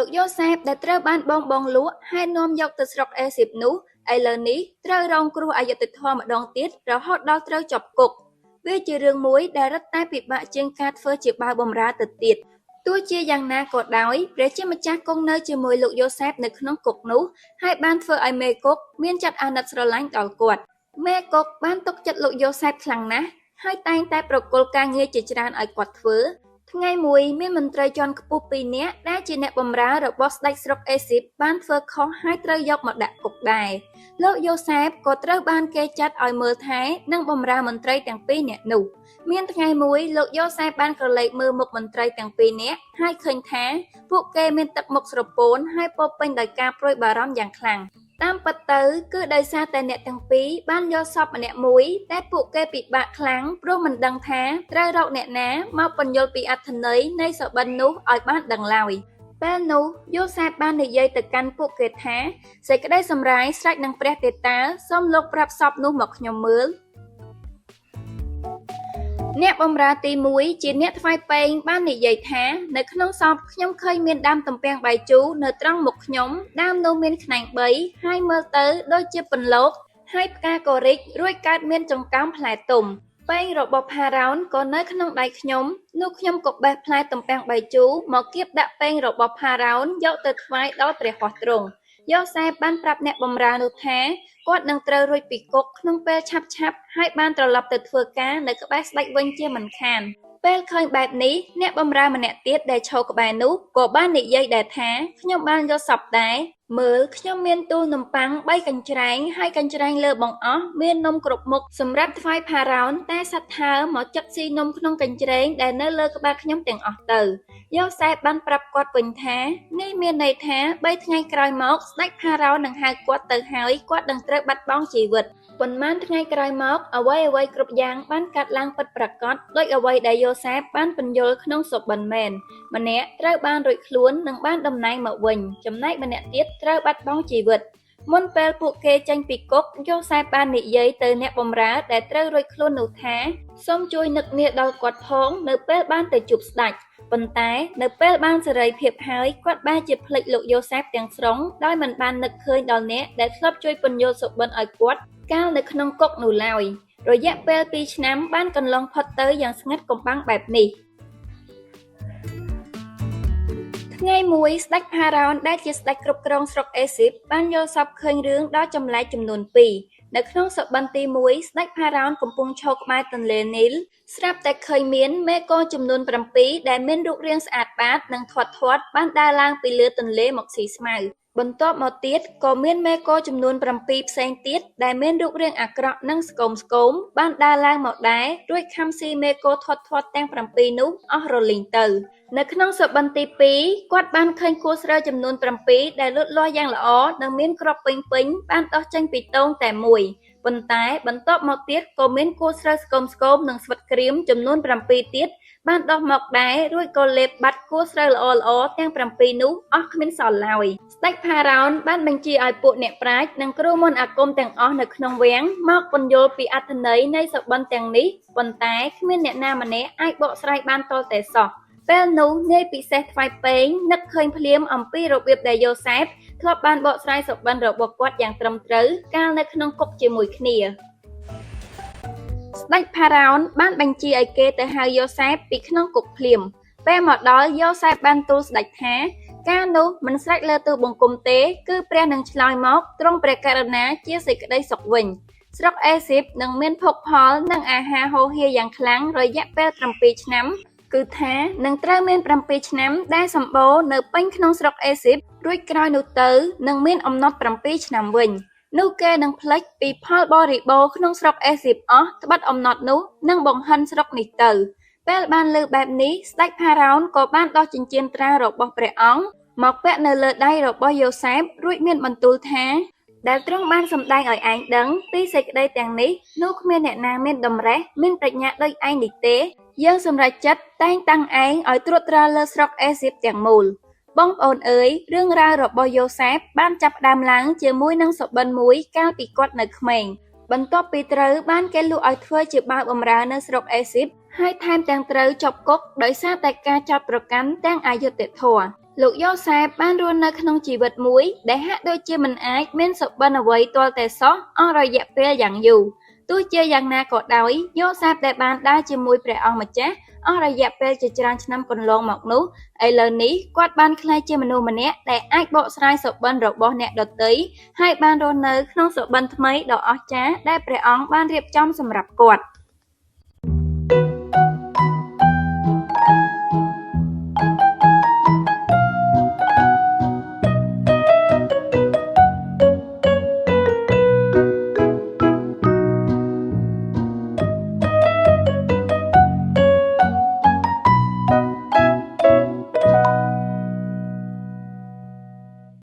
លោកយ៉ូសែបដែលត្រូវបានបងៗលក់ ហើយនាំយកទៅស្រុកអេស៊ីបនោះ ឥឡូវនេះត្រូវរងគ្រោះអយុត្តិធម៌ម្តងទៀតរហូតដល់ត្រូវជាប់គុក វាជារឿងមួយដែលរឹតតែពិបាកជាងការធ្វើជាបាវបម្រើទៅទៀត ទោះជាយ៉ាងណាក៏ដោយ ព្រះជាម្ចាស់គង់នៅជាមួយលោកយ៉ូសែបនៅក្នុងគុកនោះ ហើយបានធ្វើឲ្យមេគុកមានចិត្តអាណិតស្រឡាញ់ដល់គាត់ មេគុកបានទុកចិត្តលោកយ៉ូសែបខ្លាំងណាស់ ហើយតែងតែប្រគល់ការងារជាច្រើនឲ្យគាត់ធ្វើ ថ្ងៃមួយមានមន្ត្រីជាន់ខ្ពស់ពីរនាក់ដែលជាអ្នកបម្រើរបស់ស្តេចស្រុកអេស៊ីបបានធ្វើខុសហើយត្រូវយកមកដាក់គុកដែរ លោកយ៉ូសែបក៏ត្រូវបានគេចាត់ឲ្យមើលថែនិងបម្រើមន្ត្រីទាំងពីរនាក់នោះ មានថ្ងៃមួយលោកយ៉ូសែបបានក្រឡេកមើលមុខមន្ត្រីទាំងពីរនាក់ហើយឃើញថាពួកគេមានទឹកមុខស្រពោនហើយពោរពេញដោយការព្រួយបារម្ភយ៉ាងខ្លាំង តាមពិតទៅគឺដោយសារតែអ្នកទាំងពីរបានយល់សប្តិម្នាក់មួយតែពួកគេពិបាកខ្លាំងព្រោះមិនដឹងថាត្រូវរកអ្នកណាមកពន្យល់ពីអត្ថន័យនៃសុបិននោះឲ្យបានដឹងឡើយ ពេលនោះយ៉ូសែបបាននិយាយទៅកាន់ពួកគេថាសេចក្តីសម្រាយស្រេចនឹងព្រះទេតើសូមលោកប្រាប់សព្ទនោះមកខ្ញុំមើល អ្នកបម្រើទីមួយជាអ្នកថ្វាយពែងបាននិយាយថា នៅក្នុងសព្ទខ្ញុំឃើញមានដើមទំពាំងបាយជូរនៅត្រង់មុខខ្ញុំ ដើមនោះមានខ្នែងបី ហើយមើលទៅដូចជាពន្លក ហើយផ្កាក៏រីករួចកើតមានចង្កោមផ្លែទុំ ពែងរបស់ផារ៉ោនក៏នៅក្នុងដៃខ្ញុំ នោះខ្ញុំក៏បេះផ្លែទំពាំងបាយជូរមកគៀបដាក់ពែងរបស់ផារ៉ោនយកទៅថ្វាយដល់ព្រះហស្ថទ្រង់ យ៉ូសែបបានប្រាប់អ្នកបម្រើនោះថា គាត់នឹងត្រូវរួចពីគុកក្នុងពេលឆាប់ៗហើយបានត្រឡប់ទៅធ្វើការនៅក្បែរស្តេចវិញជាមិនខាន ពេលឃើញបែបនេះ អ្នកបម្រើម្នាក់ទៀតដែលឈរក្បែរនោះក៏បាននិយាយដែរថា ខ្ញុំបានយល់សប្តិដែរ មើលខ្ញុំមានទូលនំប៉័ងបីកញ្ច្រែង ហើយកញ្ច្រែងលើបង្អស់មាននំគ្រប់មុខសម្រាប់ថ្វាយផារ៉ោន តែសត្វថើមកចឹកស៊ីនំក្នុងកញ្ច្រែងដែលនៅលើក្បាលខ្ញុំទាំងអស់ទៅ យ៉ូសែបបានប្រាប់គាត់វិញថា នេះមានន័យថាបីថ្ងៃក្រោយមកស្តេចផារ៉ោននឹងហៅគាត់ទៅហើយគាត់នឹងត្រូវបាត់បង់ជីវិត ប៉ុន្មានថ្ងៃក្រោយមក អ្វីៗគ្រប់យ៉ាងបានកើតឡើងពិតប្រាកដដូចអ្វីដែលយ៉ូសែបបានពន្យល់ក្នុងសុបិនមែន ម្នាក់ត្រូវបានរួចខ្លួននិងបានតំណែងមកវិញ ចំណែកម្នាក់ទៀតត្រូវបាត់បង់ជីវិត មុនពេលពួកគេចេញពីគុក យ៉ូសែបបាននិយាយទៅអ្នកបម្រើដែលត្រូវរួចខ្លួននោះថា សូមជួយនឹកនាដល់គាត់ផងនៅពេលបានទៅជួបស្តេច ប៉ុន្តែនៅពេលបានសេរីភាពហើយ គាត់បែរជាភ្លេចលោកយ៉ូសែបទាំងស្រុងដោយមិនបាននឹកឃើញដល់អ្នកដែលធ្លាប់ជួយពន្យល់សុបិនឲ្យគាត់កាលនៅក្នុងគុកនោះឡើយ រយៈពេលពីរឆ្នាំបានកន្លងផុតទៅយ៉ាងស្ងាត់កំបាំងបែបនេះ ថ្ងៃមួយស្តេចផារ៉ោនដែលជាស្តេចគ្រប់គ្រងស្រុកអេស៊ីបបានយល់សប្តិឃើញរឿងដ៏ចម្លែកចំនួនពីរ នៅក្នុងសុបិនទីមួយស្តេចផារ៉ោនកំពុងឈរក្បែរទន្លេនីល ស្រាប់តែឃើញមានមេគោចំនួន7ដែលមានរូបរាងស្អាតបាតនិងធាត់ៗបានដើរឡើងពីលើទន្លេមកស៊ីស្មៅ បន្ទាប់មកទៀតក៏មានមេគោចំនួន7ផ្សេងទៀតដែលមានរូបរាងអាក្រក់និងស្គមៗបានដើរឡើងមកដែររួចខាំស៊ីមេគោធាត់ៗទាំង7នោះអស់រលីងទៅ នៅក្នុងសុបិនទីពីរគាត់បានឃើញគល់ស្រូវចំនួន7ដែលលូតលាស់យ៉ាងល្អនិងមានគ្រាប់ពេញៗបានដុះចេញពីទងតែមួយ ប៉ុន្តែបន្ទាប់មកទៀតក៏មានគល់ស្រូវស្គមៗនិងស្វិតក្រៀមចំនួន7ទៀតបានដុះមកដែររួចក៏លេបបាត់គល់ស្រូវល្អៗទាំង7នោះអស់គ្មានសល់ឡើយ ស្តេចផារ៉ោនបានបញ្ជាឲ្យពួកអ្នកប្រាជ្ញនិងគ្រូមន្តអាគមទាំងអស់នៅក្នុងវាំងមកពន្យល់ពីអត្ថន័យនៃសុបិនទាំងនេះ ប៉ុន្តែគ្មានអ្នកណាម្នាក់អាចបកស្រាយបានទាល់តែសោះ ពេលនោះនាយពិសេសថ្វាយពែងនឹកឃើញភ្លាមអំពីរបៀបដែលយ៉ូសែបធ្លាប់បានបកស្រាយសុបិនរបស់គាត់យ៉ាងត្រឹមត្រូវកាលនៅក្នុងគុកជាមួយគ្នា ស្តេចផារ៉ោនបានបញ្ជាឲ្យគេទៅហៅយ៉ូសែបពីក្នុងគុកភ្លាម ពេលមកដល់យ៉ូសែបបានទូលស្តេចថា ការនោះមិនស្រេចលើទូលបង្គំទេ គឺព្រះនឹងឆ្លើយមកទ្រង់ព្រះករុណាជាសេចក្តីសុខវិញ ស្រុកអេស៊ីបនឹងមានភោគផលនិងអាហារហូរហៀរយ៉ាងខ្លាំងរយៈពេល7ឆ្នាំ គឺថានឹងត្រូវមាន7ឆ្នាំដែលសម្បូរនៅពេញក្នុងស្រុកអេស៊ីប រួចក្រោយនោះទៅនឹងមានអំណត់7ឆ្នាំវិញ នោះគេនឹងភ្លេចពីផលបរិបូរណ៍ក្នុងស្រុកអេស៊ីបអស់ ត្បិតអំណត់នោះនឹងបង្ហិនស្រុកនេះទៅ ពេលបានឮបែបនេះ ស្តេចផារ៉ោនក៏បានដោះចិញ្ចៀនត្រារបស់ព្រះអង្គមកពាក់នៅលើដៃរបស់យ៉ូសែប រួចមានបន្ទូលថា ដែលទ្រង់បានសម្ដែងឲ្យឯងដឹងពីសេចក្តីទាំងនេះ នោះគ្មានអ្នកណាមានតម្រិះមានប្រាជ្ញាដូចឯងនេះទេ យើងសម្រេចចិត្តតែងតាំងឯងឲ្យត្រួតត្រាលើស្រុកអេស៊ីបទាំងមូល បងប្អូនអើយ រឿងរ៉ាវរបស់យ៉ូសែបបានចាប់ផ្ដើមឡើងជាមួយនឹងសុបិនមួយកាលពីគាត់នៅក្មេង បន្ទាប់ពីត្រូវបានគេលក់ឲ្យធ្វើជាបាវបម្រើនៅស្រុកអេស៊ីប ហើយថែមទាំងត្រូវជាប់គុកដោយសារតែការចោទប្រកាន់ទាំងអយុត្តិធម៌ លោកយ៉ូសែបបានរស់នៅក្នុងជីវិតមួយដែលហាក់ដូចជាមិនអាចមានសុបិនអ្វីទាល់តែសោះអស់រយៈពេលយ៉ាងយូរ ទោះជាយ៉ាងណាក៏ដោយ យ៉ូសែបដែលបានដើរជាមួយព្រះអង្គម្ចាស់អស់រយៈពេលជាច្រើនឆ្នាំកន្លងមកនោះ ឥឡូវនេះគាត់បានក្លាយជាមនុស្សម្នាក់ដែលអាចបកស្រាយសុបិនរបស់អ្នកដទៃ ហើយបានរស់នៅក្នុងសុបិនថ្មីដ៏អស្ចារ្យដែលព្រះអង្គបានរៀបចំសម្រាប់គាត់។